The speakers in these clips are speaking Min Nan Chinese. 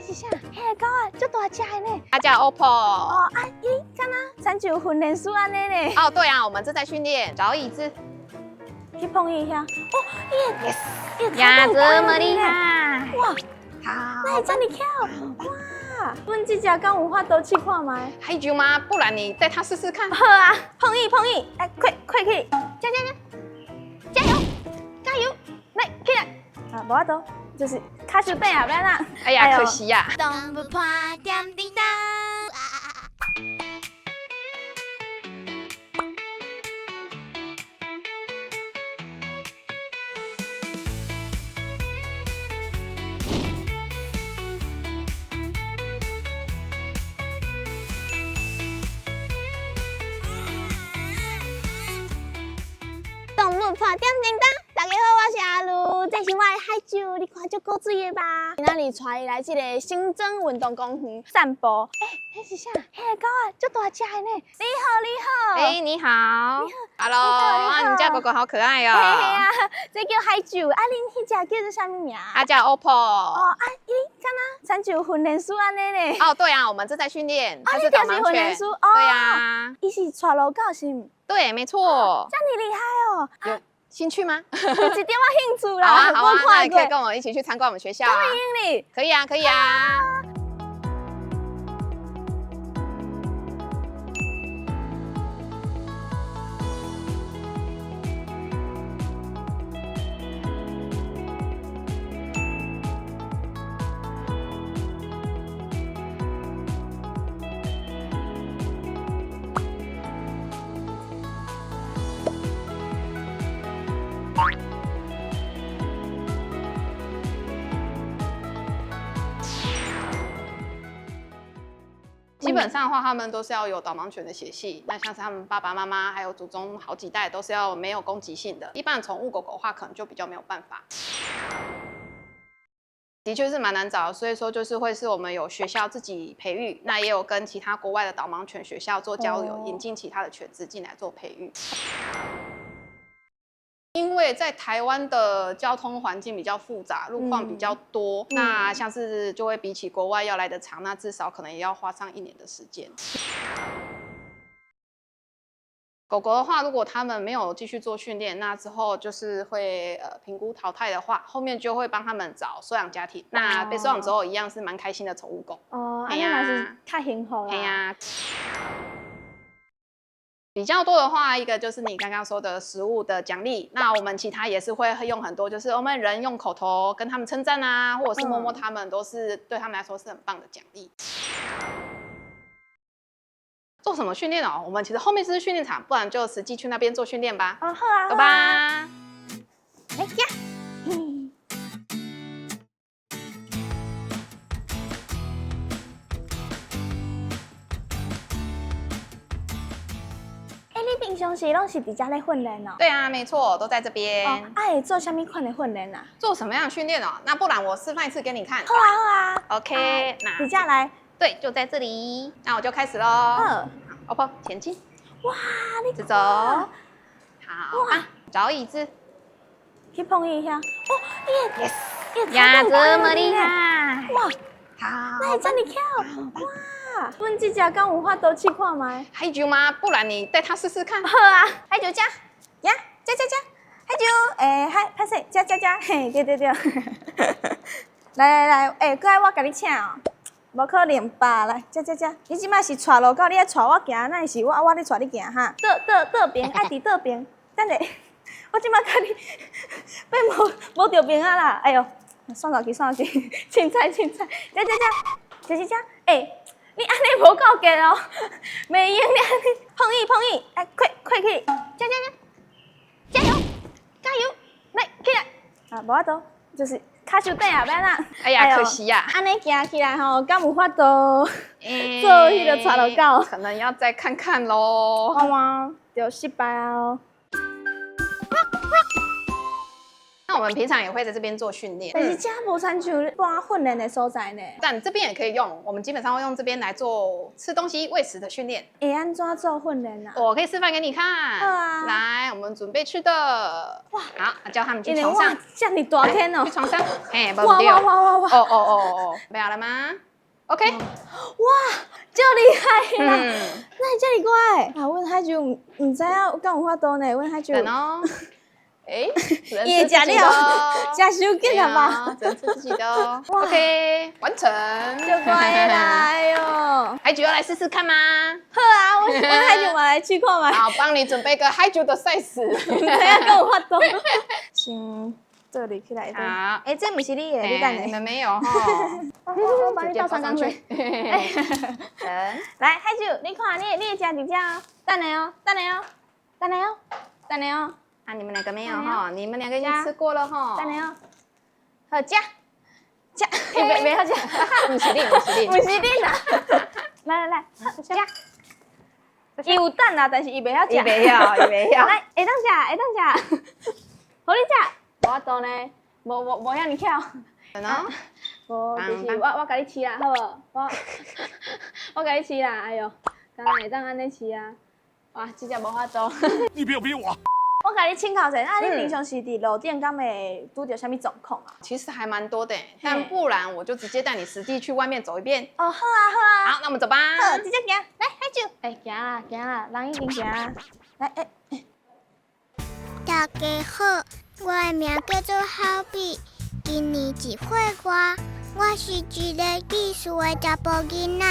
彼是啥？彼个狗仔，足大隻的呢。它叫 OPPO。哦啊，伊敢若親像訓練師按呢呢。哦，對啊，我們正在訓練，找椅子。去碰伊一下。哦，伊 Yes。呀，這麼厲害！哇，好，哪會遮爾巧？哇，阮這隻敢有法度試看覓？海啾嗎？不然你帶它試試看。好啊，碰伊碰伊，來，快快去，加加加，加油加油，來起來。啊，無法度，就是跤傷短啊，欲按怎？哎呀，可惜呀。動物破點叮當。動物破點叮當，大家好，我是阿茹，這是我的海啾，你看足古錐的吧？今仔日帶伊來這个新莊運動公園散步。欸，彼是啥？彼个狗仔，足大隻的呢。你好，你好。哎，你好。你好。Hello，啊，你家狗狗好可愛哦。嘿啊，這叫海啾，啊，恁彼隻叫做啥物名？它叫 OPPO。哦，啊，伊敢若親像訓練師按呢呢？哦，對啊，我們正在訓練。它是導盲犬。對啊。伊是帶路狗是毋？對，沒錯。這麼厲害哦！有興趣嗎？有一點仔興趣啦。好啊，好啊，那你可以跟我一起去參觀我們學校啊。歡迎你。可以啊，可以啊。基本上的話，他們都是要有導盲犬的血系。那像是他們爸爸媽媽還有祖宗好幾代都是要沒有攻擊性的。一般寵物狗狗的話，可能就比較沒有辦法。的確是蠻難找，所以說就是會是我們有學校自己培育，那也有跟其他國外的導盲犬學校做交流，引進其他的犬隻進來做培育。因為在台灣的交通環境比較複雜，路況比較多，那像是就會比起國外要來得長，那至少可能也要花上一年的時間。狗狗的話，如果他們沒有繼續做訓練，那之後就是會評估淘汰的話，後面就會幫他們找收養家庭。那被收養之後，一樣是蠻開心的寵物狗。哦，按呢嘛是較幸福啦。嘿啊。比較多的話，一個就是你剛剛說的食物的獎勵，那我們其他也是會用很多，就是我們人用口頭跟他們稱讚啊，或者是摸摸他們，都是對他們來說是很棒的獎勵。做什麼訓練哦？我們其實後面就是訓練場，不然就實際去那邊做訓練吧。哦，好啊，走吧。來呀。欸，你平常時攏是佇遮咧訓練哦？對啊，沒錯，都在這邊。哦，啊，會做啥物款的訓練啊？做什麼樣的訓練哦？那不然我示範一次給你看。好啊，好啊。 OK，那佇遮來。對，就在這裡。那我就開始嘍。好，OPPO 前進。哇，你走。好。哇，找椅子。去碰伊一下。哦， Yes。呀，這麼厲害！哇，好，哪會遮爾巧？哇，阮這隻敢有法度試看覓？海啾嗎？不然你帶它試試看。好啊，海啾食，呀，食食食，海啾，欸，海，歹勢，食食食，嘿，對對對。來來來，欸，閣愛我共你請哦。無可能吧？來，食食食，你這擺是帶路狗，你愛帶我行，哪會是我咧帶你行哈？倒倒倒爿，愛佇倒爿。等下，我這擺共你變無著爿啊啦！哎喲，算落去算落去，凊彩凊彩，食食食，食食食，欸，你按呢無夠格哦，袂用你按呢，碰伊碰伊，來，快快去，食食食，加油加油，來起來，啊，無法度，就是跤傷短啊，欲按怎？哎呀，可惜呀。按呢行起來吼，敢有法度做彼个帶路狗？可能要再看看囉。好嗎？就失敗啊！那我們平常也會在這邊做訓練。但是遮無親像一般訓練的所在呢。但這邊也可以用，我們基本上會用這邊來做吃東西餵食的訓練。會按怎做訓練啊？我可以示範給你看。好啊。來，我們準備吃的。哇，好，叫他們去床上。這麼大天哦。去床上。哎，哇哇哇哇哇！哦哦哦哦，準備好了嗎？OK。哇，這厲害啦！哪會這麼乖？啊，阮海啾毋知影敢有法度呢？阮海啾。等哦。哎，伊會食了，食傷緊了吧？只能吃自己的哦。OK，完成。就乖啦，哎呦，海啾要來試試看嗎？好啊，我海啾嘛來試看覓。好，幫你準備個海啾的 size。毋知影敢有法度。先倒立起來。好。哎，這毋是你的，你等下。你們沒有哈。我幫你倒三缸水。等。來，海啾，你看你你會食佇遮哦，等下哦，等下哦，等下哦，等下哦。啊，你們兩個沒有哈？你們兩個已經吃過了哈。等下哦，好食，食，袂袂好食，毋是你，毋是你，毋是你啦。來來來，食。伊有等啦，但是伊袂曉食。伊袂曉，伊袂曉。來，會當食，會當食，予你食。無法度呢，無無無遐爾巧。等哦。無，就是我我共你飼啦，好無？我我共你飼啦，哎喲，敢若會當按呢飼啊？哇，這隻無法度。你不要逼我。我共你請教者，啊，你平常時佇路頂敢會拄著啥物狀況啊？其實還蠻多的，但不然我就直接帶你實際去外面走一遍。哦，好啊，好啊。好，那我們走吧。好，直接行，來，海啾。哎，行啦，行啦，人已經行。來，哎。大家好，我的名叫做郝比，今年一歲外，我是一个藝術的查埔囡仔。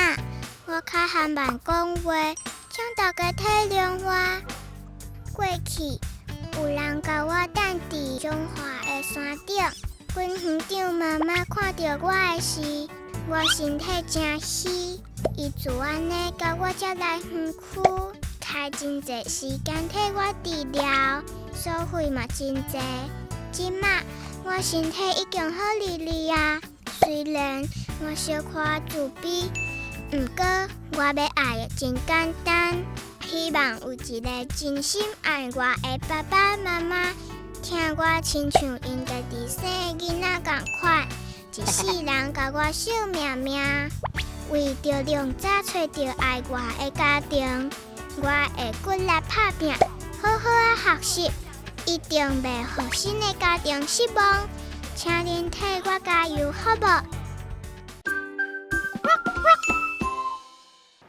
我較含慢講話，請大家體諒我。過去有人共我擲佇彰化的山頂，阮園長媽媽看著我的時，我身體誠虛，伊就按呢共我接來園區，開真濟時間替我治療，收費嘛真濟。這馬我身體已經好哩哩啊，雖然我小可自卑，毋過我欲愛的真簡單。希望有一个真心愛我的爸爸媽媽，疼我親像𪜶家己生的囡仔仝款，一世人共我惜命命。為著量早揣著愛我的家庭，我會骨力拍拚，好好仔學習，一定袂予新的家庭失望。請恁替我加油，好無？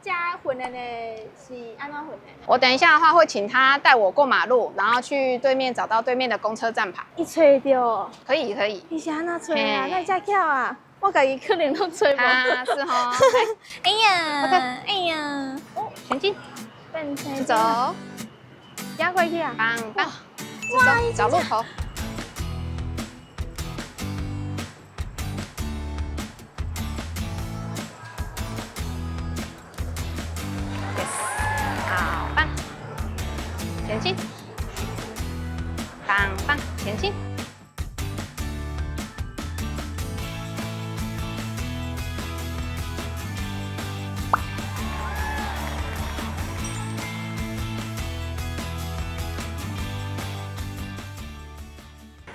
遮訓練的是按怎訓練？我等一下的話會請他帶我過馬路，然後去對面找到對面的公車站牌。伊揣著，可以可以。伊是按怎揣啊？哪會遮巧啊？我家己可能攏揣無。啊，是吼。哎呀，哎呀，哦，前進，變成走，行過去啊！棒棒，走，找路口。好棒，前進，棒棒，前進。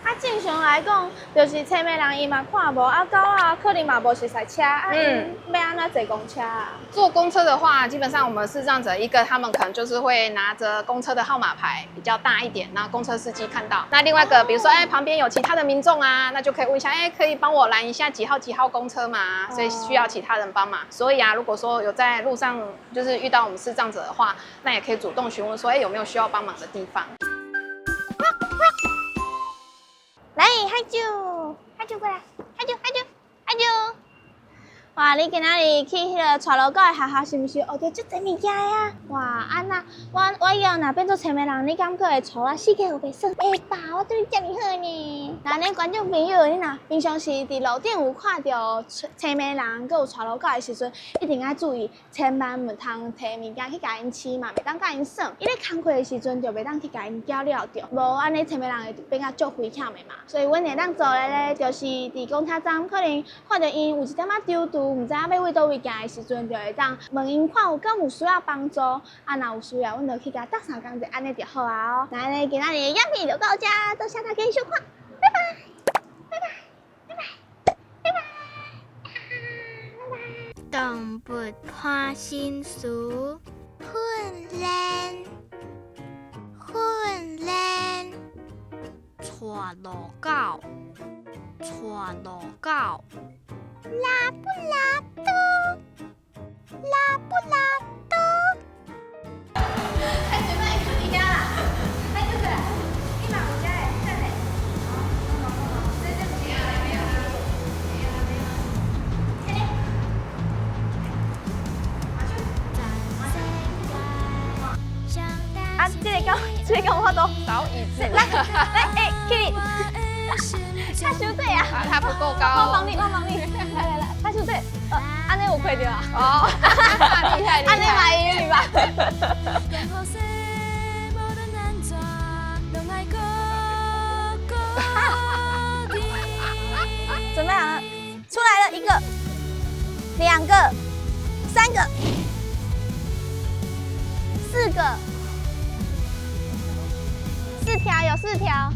啊，正常來講，就是青盲人伊嘛看無，啊狗仔可能嘛無熟似車，啊𪜶欲按怎坐公車啊？坐公車的話，基本上我們是這樣子，一個他們可能就是會拿着公車的號碼牌比較大一點，那公車司機看到。那另外一個，比如說，哎，旁邊有其他的民眾啊，那就可以問一下，哎，可以幫我攔一下幾號幾號公車嗎？所以需要其他人幫忙。所以啊，如果說有在路上就是遇到我們視障者的話，那也可以主動詢問說，哎，有沒有需要幫忙的地方？來，海啾，海啾過來，海啾，海啾，海啾。哇，你今仔日去彼个帶路狗的學校，是毋是學著足濟物件的啊？哇，啊那我我以後若變做青盲人，你敢閣會帶我四界烏白耍？會吧，我對你遮爾好呢。那恁觀眾朋友，你若平常時佇路頂有看著青盲人，閣有帶路狗的時陣，一定愛注意，千萬毋通提物件去共𪜶飼嘛，袂當共𪜶耍。伊咧工課的時陣，就袂當去共𪜶攪擾著，無按呢青盲人會變甲足危險的嘛。所以阮會當做的咧，就是佇公車站可能看著𪜶有一點仔躊躇，毋知影欲為佗位行的時陣，就會當問𪜶看有敢有需要幫助。啊，若有需要，阮就去共鬥相共者，按呢就好啊哦。那按呢今仔日的影片就到遮，多謝大家收看，拜拜。動物伴心事，訓練，訓練，帶路狗，帶路狗，拉布拉多，拉布拉多。哎，准備出佇遐啦，哎，出來，你嘛有遮的，等下。這這不是啊，沒有啦，沒有啦，沒有啦。啊，這个敢，這个敢有法度？找椅子。來來，欸，Kitty，較傷矮啊！啊，它不夠高。我幫你，我幫你。來來來，較傷矮，按呢有看著啊？哦，厲害厲害。按呢嘛會用吧？任何事無論按怎，攏愛閣閣佇。準備好了，出來了一個、兩個、三個、四個，四條有四條。